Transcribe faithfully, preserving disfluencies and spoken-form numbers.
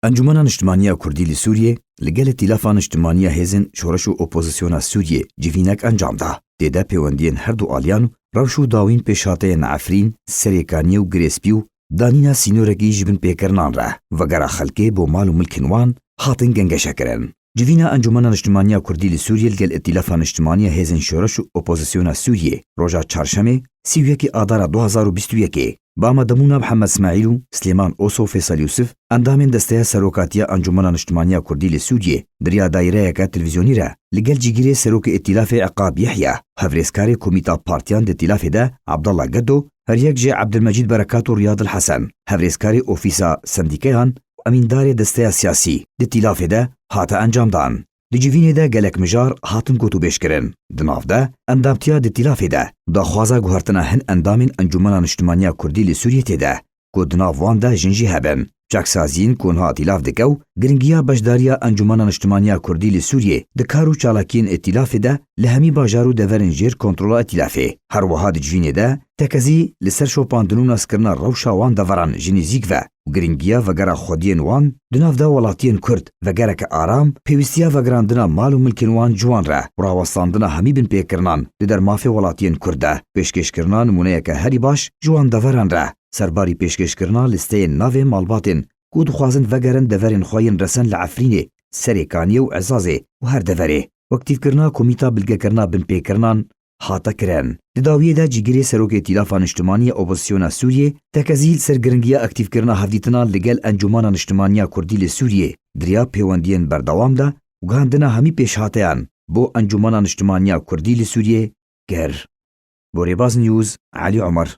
Encûmena Niştimaniya Kurdî li Sûriyê li gel Îtîlafa Niştimaniya Hêzên Şoreş û Opozisyona Sûriyê civînek encam da. Tê de pêwendiyên her du aliyan û rewş û dawîn pêşhateyên Efrîn, Serêkaniyê û Girêspî û danîna sînorekî ji binpêkirinan re vegera xelkê bo mal û milkên wan hatin gengeşekirin. Civîna Encûmena Niştimaniya Kurdî li Sûriyê li gel Îtîlafa Niştimaniya Hêzên Şoreş û Opozisyona Sûriyê roja Çarşemê, sî û yekê Adara du hazar û bîst û yekê, bi amadebûna Mihemed Smehîl û Silêman Oso Fêsel Yûsif, endamên Desteya Serokatiya Encûmena Niştimaniya Kurdî li Sûriyê, di riya daîreyeke televîzyonî re li gel cîgirê Serokê Îtîlafê Iqab Yehya, hevrêzkarê Komîta Partiyan di Îtîlafê de Abdallah Gedo, her yek ji Ebdilmecîd Berekat û Riyad El Hesen, hevrêzkarê Ofîsa Sendîkeyan û emîndarê Desteya Siyasî di Îtîlafê de hate encamdan. Di civînê de gelek mijar hatin gotûbêjkirin. Di nav de endamtiya di Îtîlafê de daxwaza guhertina hin endamên Encûmena Niştimaniya Kurdî li Sûriyê tê de, ku di nav wan de jin jî hebin. Çaksaziyên ku niha Îtîlaf dike û giringiya beşdariya Encûmena Niştimaniya Kurdî li Sûriyê di kar û çalakiyên Îtîlafê de li hemî bajar û deverên jêr kontrola Îtîlafê. Her wiha di civînê de tekezî li ser şopandin û naskirina rewşa wan deveran ji nêzîk ve û giringiya vegera xwediyên wan di nav de welatiyên Kurd, vegereke aram, pêwîstiya vegerandina mal û milkên wan ji wan re û rawestandina hemî binpêkirinan di der mafê welatiyên Kurd de, pêşkêşkirina nimûneyeke herî baş ji wan deveran re, serbarî pêşkêşkirina lîsteyên navê malbatên ku dixwazin vegerin deverên xwe yên resen li Efrînê, Serêkaniyê û Ezazê û her deverê û aktîfkirina Komîta Bilgekirina Binpêkirinan hate kirin. Di dawiyê de cîgirê Serokê Îtîlafa Niştimaniya Opozisyona Sûriyê tekezî li ser giringiya aktîfkirina hevdîtinan li gel Encûmena Niştimaniya Kurdî li Sûriyê di riya pêwendiyên berdewam de û gihandina hemî pêşhateyan bo Encûmena Niştimaniya Kurdî li Sûriyê kir. Bo Rêbaz News, Elî Omer.